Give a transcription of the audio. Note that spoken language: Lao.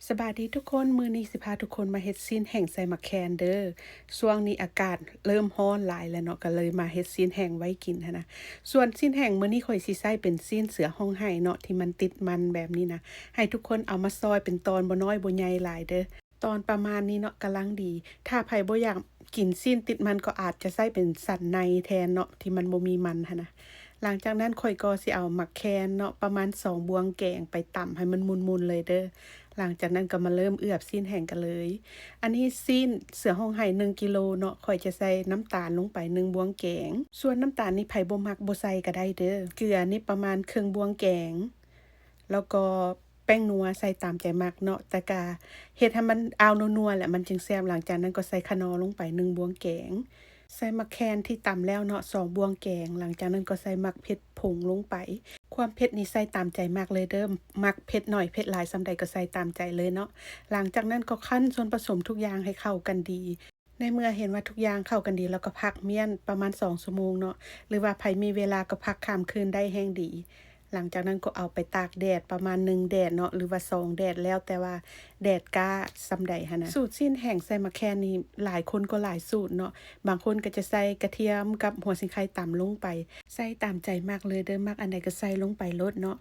ສະບາຍດີທຸກຄົນ, ມື້ນີ້ຊິພາທຸກຄົນມາເຮັດຊີ້ນແຫ້ງໃສ່ໝາກແຄນເດີ. ຊ່ວງນີ້ອາກາດເລີ່ມຮ້ອນຫຼາຍແລ້ວເນາະ, ກໍເລີຍມາເຮັດຊີ້ນແຫ້ງໄວ້ກິນຫັ້ນນະ. ສ່ວນຊີ້ນແຫ້ງມື້ນີ້ຂ້ອຍຊິໃຊ້ເປັນຊີ້ນເສືອຮ້ອງໄຫ້ເນາະ ທີ່ມັນຕິດມັນແບບນີ້ນະ. ໃຫ້ທຸກຄົນເອົາມາຊອຍເປັນຕອນ ບໍ່ນ້ອຍບໍ່ໃຫຍ່ຫຼາຍເດີ. ຕອນປະມານນີ້ເນາະ ກຳລັງດີ. ຖ້າໃຜບໍ່ຢາກກິນຊີ້ນຕິດມັນ ກໍອາດຈະໃຊ້ເປັນສັນໃນແທນເນາະ ທີ່ມັນບໍ່ມີມັນຫັ້ນນະ. ຫຼັງຈາກນັ້ນຂ້ອຍກໍຊິເອົາໝາກແຄນເນາະ ປະມານສອງບ່ວງແກງໄປຕຳໃຫ້ມັນໝຸ່ນໆເລີຍເດີ. ຫຼັງຈາກນັ້ນກໍມາເລີ່ມເອືອບຊີ້ນແຫ້ງກັນເລີຍ. ອັນນີ້ຊີ້ນເສືອຮ້ອງໄຫ້ໜຶ່ງກິໂລເນາະ, ຂ້ອຍຈະໃສ່ນ້ຳຕານລົງໄປໜຶ່ງບ່ວງແກງ. ສ່ວນນ້ຳຕານນີ້ໃຜບໍ່ມັກບໍ່ໃສ່ກໍໄດ້ເດີ. ເກືອນີ້ປະມານເຄິ່ງບ່ວງແກງ ແລ້ວກໍແປ້ງນົວໃສ່ຕາມໃຈມັກເນາະ, ແຕ່ກະເຮັດໃຫ້ມັນອາວນົວໆແຫຼະ ມັນຈຶ່ງແຊບ. ຫຼັງຈາກນັ້ນກໍໃສ່ຂະໜໍ່ລົງໄປໜຶ່ງບ່ວງແກງ, ໃສ່ໝາກແຄນທີ່ຕຳແລ້ວເນາະ ສອງບ່ວງແກງ. ຫຼັງຈາກນັ້ນກໍໃສ່ໝາກເຜັດຜົງລົງໄປ. ຄວາມເຜັດນີ້ໃສ່ຕາມໃຈມັກເລີຍເດີ, ມັກເຜັດໜ້ອຍເຜັດຫຼາຍສ່ຳໃດກໍໃສ່ຕາມໃຈເລີຍເນາະ. ຫຼັງຈາກນັ້ນກໍຄັ້ນສ່ວນປະສົມທຸກຢ່າງໃຫ້ເຂົ້າກັນດີ. ໃນເມື່ອເຫັນວ່າທຸກຢ່າງເຂົ້າກັນດີ ແລ້ວກໍພັກມ້ຽນປະມານສອງຊົ່ວໂມງເນາະ, ຫຼືວ່າໃຜມີເວລາກໍພັກຂ້າມຄືນໄດ້ແຮ່ງດີ. ຫຼັງຈາກນັ້ນກໍເອົາໄປຕາກແດດປະມານໜຶ່ງແດດເນາະ ຫຼືວ່າສອງແດດ ແລ້ວແຕ່ວ່າແດດກ້າສ່ຳໃດຫັ້ນນະ. ສູດຊີ້ນແຫ້ງໃສ່ໝາກແຄນນີ້ຫຼາຍຄົນກໍຫຼາຍສູດເນາະ, ບາງຄົນກໍຈະໃສ່ກະທຽມກັບຫົວສີໄຄຕຳລົງໄປ. ໃສ່ຕາມໃຈມັກເລີຍເດີ, ມັກອັນໃດກໍໃສ່ລົງໄປໂລດເນາະ.